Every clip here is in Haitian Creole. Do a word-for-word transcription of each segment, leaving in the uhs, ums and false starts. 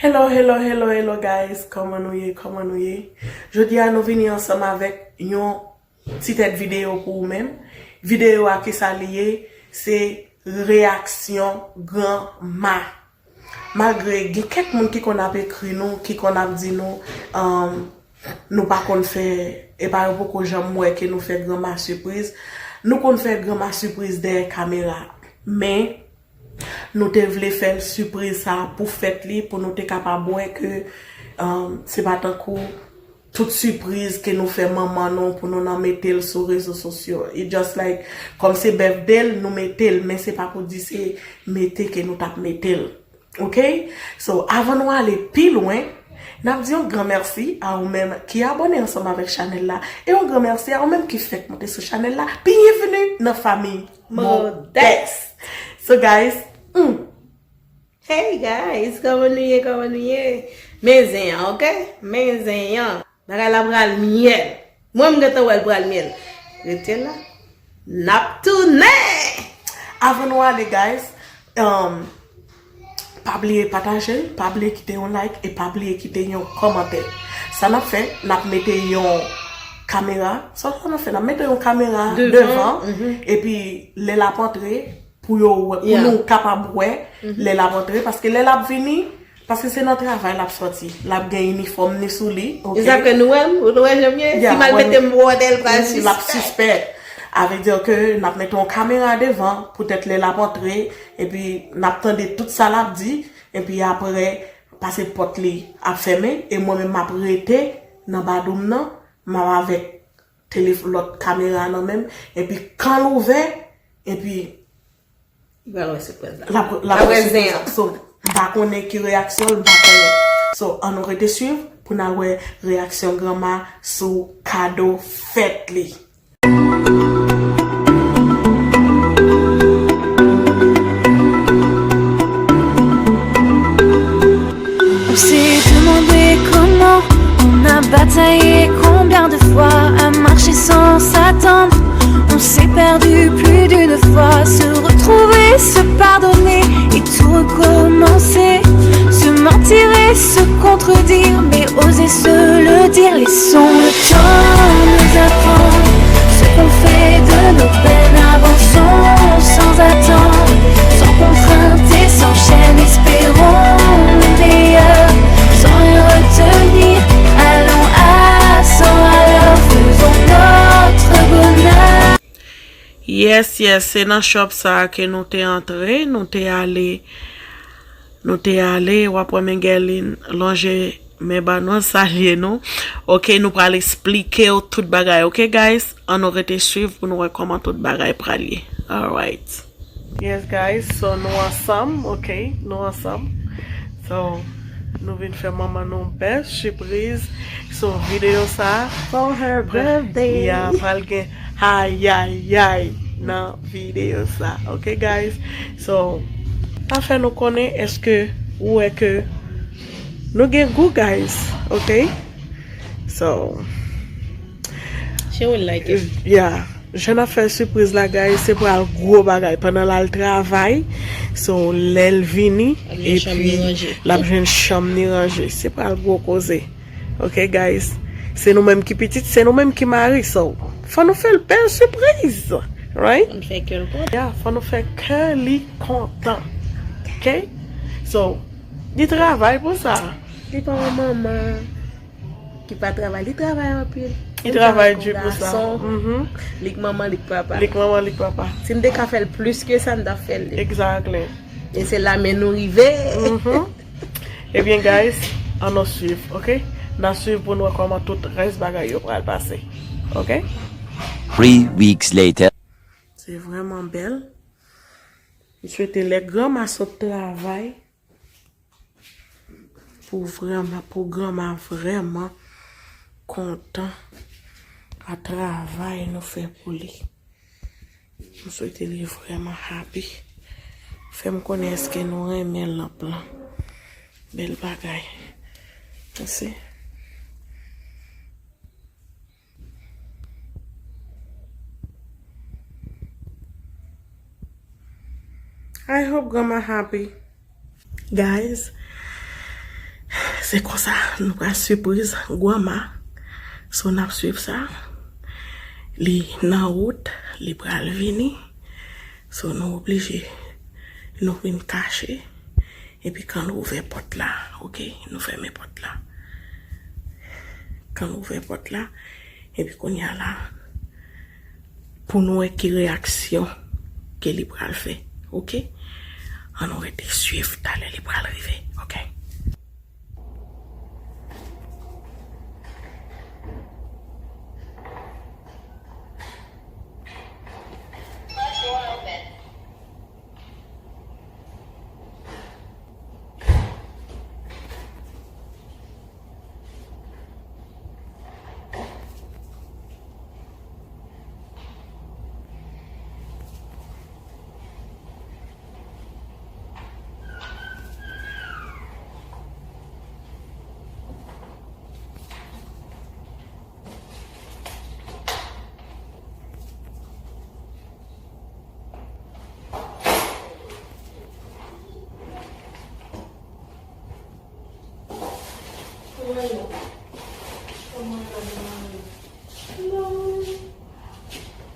Hello, hello, hello, hello guys, kòman nou ye, kòman nou ye? Jodi a nou vini ansanm avèk yon ti tèt videyo pou ou menm. Videyo a kisa li ye? Se reyaksyon granma. Malgre gen kèk moun ki konn ap ekri nou, ki konn ap di nou, um, nou pa konn fè, epa yo poko janm wè ke nou fè granma sipriz. Nou konn fè granma sipriz dèyè kamera. Men, nou te vle fè l sipriz sa pou fèt li, pou nou te kapab wè ke, um, se pa tankou tout sipriz ke nou fè manman nou pou nou nan mete l sou rezo sosyo. It just like, kòm se birthday l, nou mete l, men se pa pou di se mete ke nou t ap mete l. Ok? So, avan nou ale pi lwen, n ap di yon gran mèsi a ou menm ki abòne ansanm avèk chanèl la, e yon gran mèsi a ou menm ki fèk monte sou chanèl la. Byenveni nan fanmi Modès. So, guys, hmm, Hey guys, kòman nou ye, kòman nou ye? Men zen an, ok? Men zen an. Bagay la pral myèl. Mwen m gentan wè l pral myèl. Rete la. N ap tounen! Avan nou ale, guys, um, pa bliye pataje l, pa bliye kite yon like e pa bliye kite yon kòmantè. Sa n ap fè, n ap mete yon kamera. Sa, sa n ap fè, n ap mete yon kamera devan, epi lè l ap antre, pou yo wè, pou nou kapab wè lè l ap antre, paske lè l ap vini, paske se nan travay l ap sòti, l ap gen inifòm ni sou li, ok? Exactly, nou wè m, nou wè jan m ye, si m al mete m bwòdè l pral sispèk. L ap sispèk. Avè di ke n ap mete yon kamera devan, poutèt lè l ap antre, epi n ap tande tout sa l ap di, epi apre, pase pòt li ap fèmen, e mwen menm m ap rete nan badoum nan, m ap avèk telef-, lòt kamera nan men m, epi kan l ouvè, epi Li pral wè sipriz la. L ap, l ap wè sipriz la. So, m pa konnen ki reyaksyon l, m pa konnen. So, ann nou rete swiv pou n al wè reyaksyon granma sou kado fèt li. On s'est demandé comment on a bataillé, combien de fois à marcher sans s'attendre. On s'est perdu plus d'une fois, se retrouver, se pardonner et tout recommencer. Se mentir et se contredire, mais oser se le dire. Laissons le temps nous apprendre ce qu'on fait de nos peines. Avançons sans attendre, sans contrainte et sans chaîne. Espérons le meilleur, sans rien retenir. Allons à cent à l'heure, faisons notre bonheur. Yes, yes, se nan shop sa a ke nou te antre, nou te ale, nou te ale, w ap wè Mengelin lonje men ba nou, salye nou. Ok, nou pral esplike w tout bagay, ok guys? Ann nou rete swiv pou nou wè kòman tout bagay pral ye. Alright. Yes guys, so nou ansanm, ok, nou ansanm. So, nou vin fè manman nou bèl sipriz. So, videyo sa, for her birthday. Ya, pral gen ayayay nan videyo sa, ok guys? So, pa fè nou konnen èske ou wè ke nou gen gou, guys, ok? So, She will like it. Yeah. Jan n ap fè sipriz la, guys, se pral gwo bagay. Pandan l al travay, so, lè l vini, epi l ap jwenn chanm ni ranje. Se pral gwo koze. Ok, guys? Se nou menm ki pitit, se nou menm ki mari, so, fò nou fè l bèl sipriz. Right? Fò n fè kè l kontan. Yeah, fò nou fè kè li kontan. Ok? So, li travay pou sa. Li pa yon manman ki pa travay, li travay anpil. Li travay di pou sa. Li k manman, li k papa. Li k manman, li k papa. Si m te ka fè l plis ke sa, m t ap fè l li. Exactly. E se la men nou rive. Ebyen, guys, ann nou swiv, ok? N a swiv pou n wè kòman tout rès bagay yo pral pase. Ok? Three weeks later. Se vrèman bèl. M swete lè granma sot travay, pou vrèman, pou granma vrèman kontan a travay nou fè pou li. M swete li vrèman happy. Fè m konnen èske nou renmen lanp lan. Bèl bagay. Mèsi. I hope grandma happy. Guys, Se konsa, nou pral sipriz granma. So, n ap swiv sa. Li nan wout, li pral vini. So, nou oblije, nou vin kache. Epi kan l ouvè pòt la, oke, nou fèmen pòt la. Kan l ouvè pòt la, epi kounye a la, pou nou wè ki reyaksyon ke li pral fè, oke? Ann nou rete swiv, talè li pral rive, oke?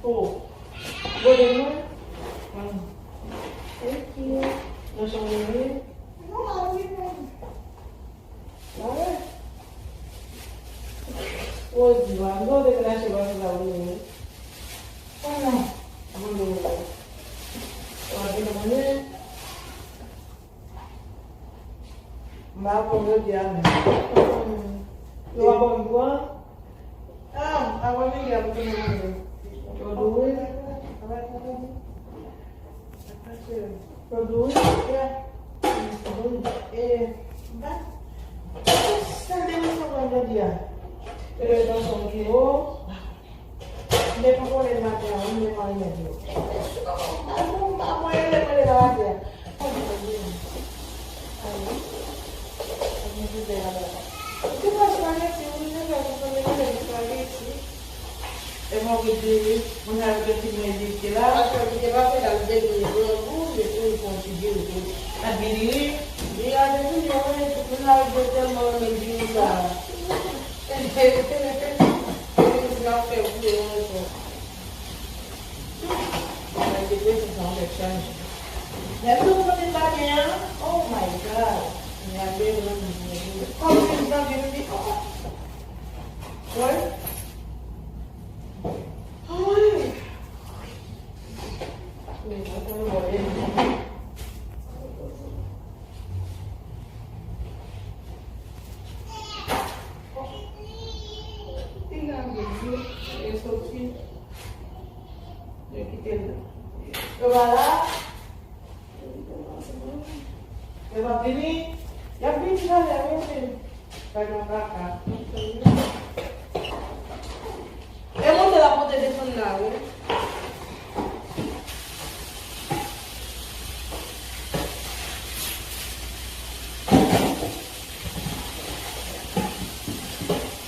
Oh. Gode mwen. Thank you. Nan chanm mwen ye. Rosie, wa, m te degaje pase la ou menm. Oh non. Gode mwen. Wa, gode mwen. M pa konn yo di a menm. Yo pa konn yo a? Ah, avan midi a m tounen manje. Yo dou wi. Yo dou wi. Yeah. Yo dou wi. Eh, ba. Sa de mwen sa mwen jodi a. Yo dou wi. Mwen pa konnen maten an, mwen pa remèt yo. Mwen pa konnen mwen pa maten an. Mwen pa espageti, wi, mwen fè konprann mwen renmen espageti. E mwen rete, mwen al rete mwen edike la. Paske mwen te pa fè la, mwen te vin grangou, mwen te vin kontinye, mwen te. Ak vini, wi. Li a te vini, mwen, mwen al rete tèlman renmen vini sa. Mwen te vin la fè vre, mwen fè. Mwen te vin sa, mwen fè chanje. Lè m te konn maten an, oh my God. Mwen al byen, mwen, mwen, mwen. Kòm si m tande, mwen di, oh. Wè. Oh, wi. Yo kite l la. Yo pa la. Yo pa vini. Y ap vini talè, wi, wi. Fè nan kaka. E monte la, monte desann la, wi.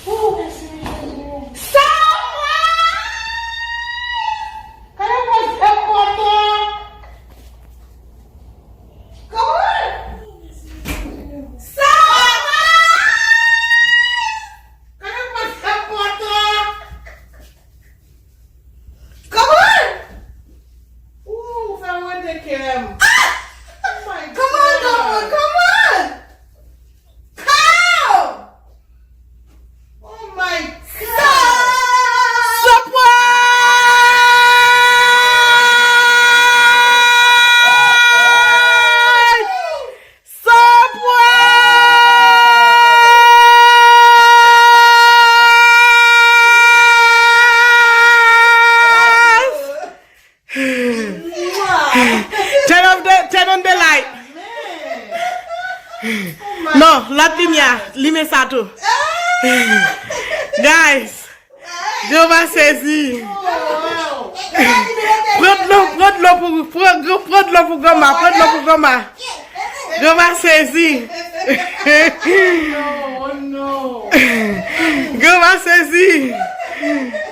Oh, mèsi, Jezi. Surprise! Kòman pase pòt la? Kòman? Surprise! Kòman pase pòt la? Kòman? Ou fè m rete kè m. Ah! Oh my God! Kòman, kòman, kòman? How? Oh my God! Surprise! Surprise! Turn off the, turn on the light. Non, lòt limyè, limen sa tou. Guys, granma sezi. Pran dlo, pran dlo pou, pran, pran dlo pou granma, pran dlo pou granma. Granma sezi. Oh, no. Granma sezi.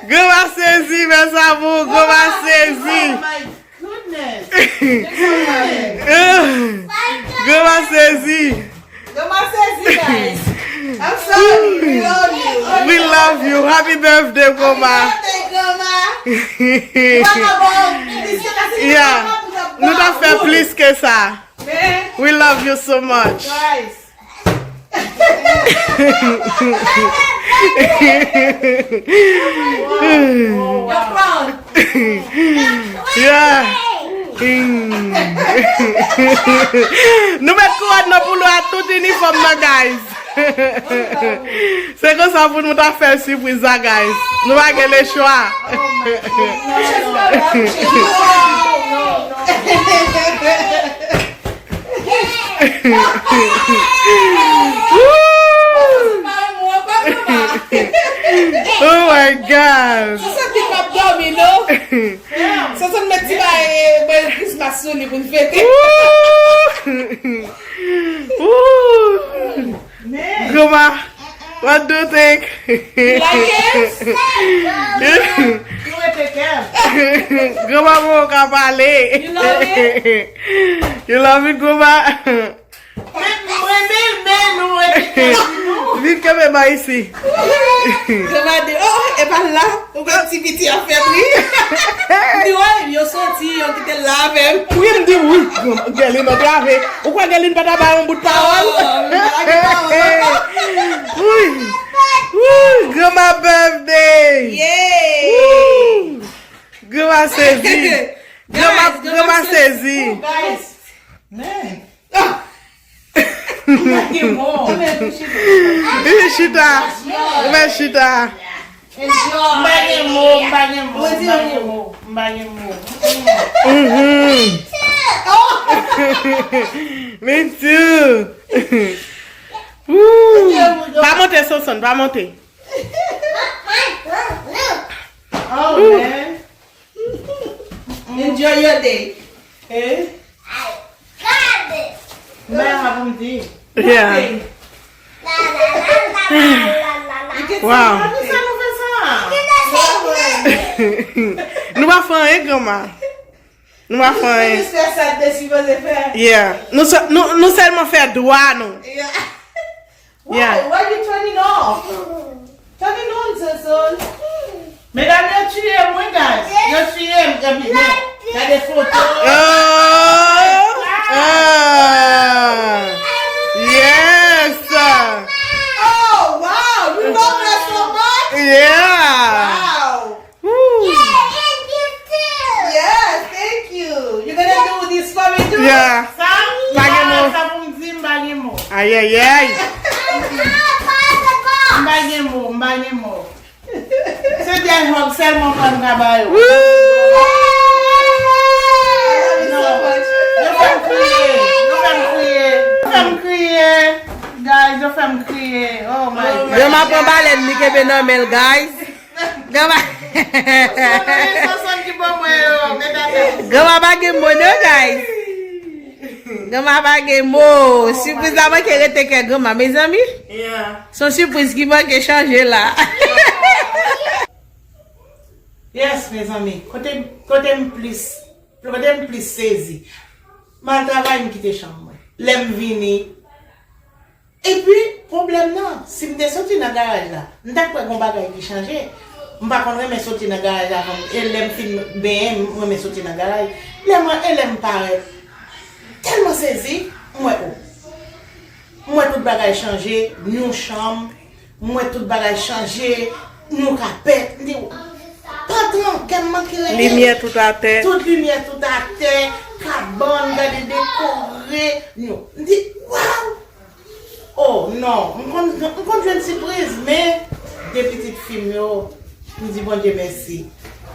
Granma sezi, mes amours. Granma sezi. Oh my goodness. Granma sezi. Granma sezi, guys. I'm sorry. We love you. We love you. Happy birthday, Grandma. Happy birthday, Grandma. Yeah. Nou ta fè plis ke sa. We love you so much. Guys. Your crown. Yeah. Mm. Nou met kouwòn nan pou nou a tout inifòm nan, guys. Se konsa pou nou ta fè sipriz la, guys. Nou pa gen le chwa. Woo! Oh my God! Sa santi m ap dòmi, non? Sa santi met ti bagay, eh, bèl Christmas sou li pou n fete. Woo! Woo! Grandma, what do you think? You like it? Grandma, mwen ka pale. You love it? You love it, Grandma? Men, mwen renmen l, men nou rete kenbe nou. Vin kenbe m isi. Grandma di, oh, e pa la. Ou wè ti piti a fè bri. M di, wè, yo soti, yo kite l la avè m. Wi, m di, wi. Gèlin antrave. Ou kwè Gèlin pa ta bay yon bout pawòl? Oh, m pa gen pawòl ankò. Wi. Wi, Grandma birthday. Yay. Wi. Grandma sezi. Grandma, Grandma sezi. Guys. Men. Ah! M pa gen mo. Li chita. Li chita. M pa gen mo, m pa gen mo, m pa gen mo, m pa gen mo. Mhm. Me too. Woo. Pa monte, Sonson, pa monte. Oh, man. Enjoy your day. Eh? Mwen ap di. Yeah. Wow. Sa nou fè sa? Nou pa fè anyen, Grandma. Nou pa fè anyen. Jis fè sa te sipoze fè. Yeah. Nou sè-, nou, nou sèlman fè dwa nou. Yeah. Why? Why you turn it off? Turn it on, Sonson. Medam, yo tiye m, wi, guys. Yo tiye m, gade, gade foto. Oh, ah, yes. Oh, wow, you love her so much? Yeah. Wow. Woo. Yes, thank you. You gonna do this for me too? Yeah. Sa, m pa gen mo. Sa pou m di, m pa gen mo. Ayayay. M pa gen mo, m pa gen mo. Se de hug sèlman fò n ka ba yo. Woo. Non. Yo fè m kriye. Yo fè m kriye. Yo fè m kriye. Guys, yo fè m kriye. Oh my God. Yo m ap pran balèn li kenbe nan men l, guys. Grandma. Sonson ki ban mwen yo, men tata. Grandma pa gen mo non, guys. Grandma pa gen mo. Sipriz la manke rete kè Grandma, mezanmi. Yeah. Se yon sipriz ki manke chanje la. Yes, mezanmi. Kote, kote m plis, kote m plis sezi. M al travay, m kite chanm mwen. Lè m vini, Epi, pwoblèm nan, si m te soti nan garaj la, m t ap kwè gon bagay ki chanje. M pa konn renmen soti nan garaj avan, e lè m fin benyen, m renmen soti nan garaj. Lè mwen, e lè m parèt, tèlman sezi, m wè, o. M wè tout bagay chanje, new chanm, m wè tout bagay chanje, new kapèt. M di, pandan kè m manke rete. Limyè tout atè. Tout limyè tout atè, kabann, gade dekore, new. M di, waw! Oh, non. M konn, m konn jwenn sipriz, men de pitit fi m yo, m di Bondye mèsi.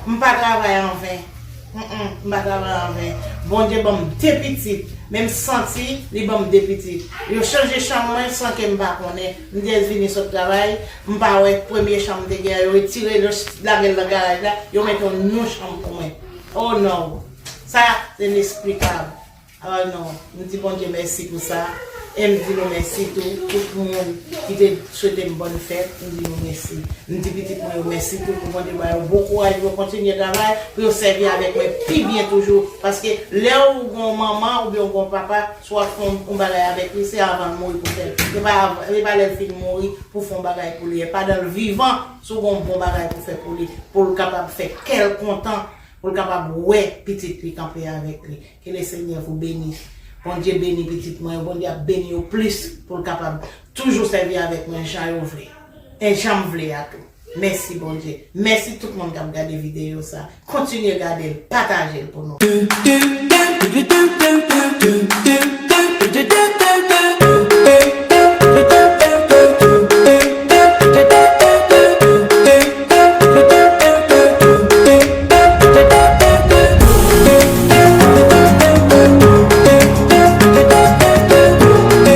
M pa travay an ven. Mm, mm, m pa travay an ven. Bondye ban m de pitit, men m santi li ban m de pitit. Yo chanje chanm mwen san ke m pa konnen. M jis vini sot travay, m pa wè premye chanm m te gen an, yo retire l, yo lage l nan garaj la, yo mete yon nou chanm pou mwen. Oh, non. Sa, se inesplikab. Ah non, m di Bondye mèsi pou sa. E m di nou mèsi tou, tout moun ki te swete m bòn fèt, m di nou mèsi. M di pitit mwen yo mèsi tou, pou Bondye ba yo bon kouraj pou yo kontinye travay, pou yo sèvi avèk mwen pi byen toujou. Paske lè ou gon manman oubyen ou gon papa, si w ap fè yon bagay avèk li, se avan l mouri pou fè l. Se pa, se pa lè l fin mouri pou fè yon bagay pou li. E pandan l vivan, si w gon bon bagay pou fè pou li, pou l kapab fè kè l kontan, pou l kapab wè pitit li kanpe avèk li. Ke le Senyè vou beni. Bondye beni pitit mwen yo. Bondye ap beni yo plis pou l kapab toujou sèvi avèk mwen jan yo vle. E jan m vle a tou. Mèsi Bondye. Mèsi tout moun k ap gade videyo sa. Kontinye gade l, pataje l pou nou.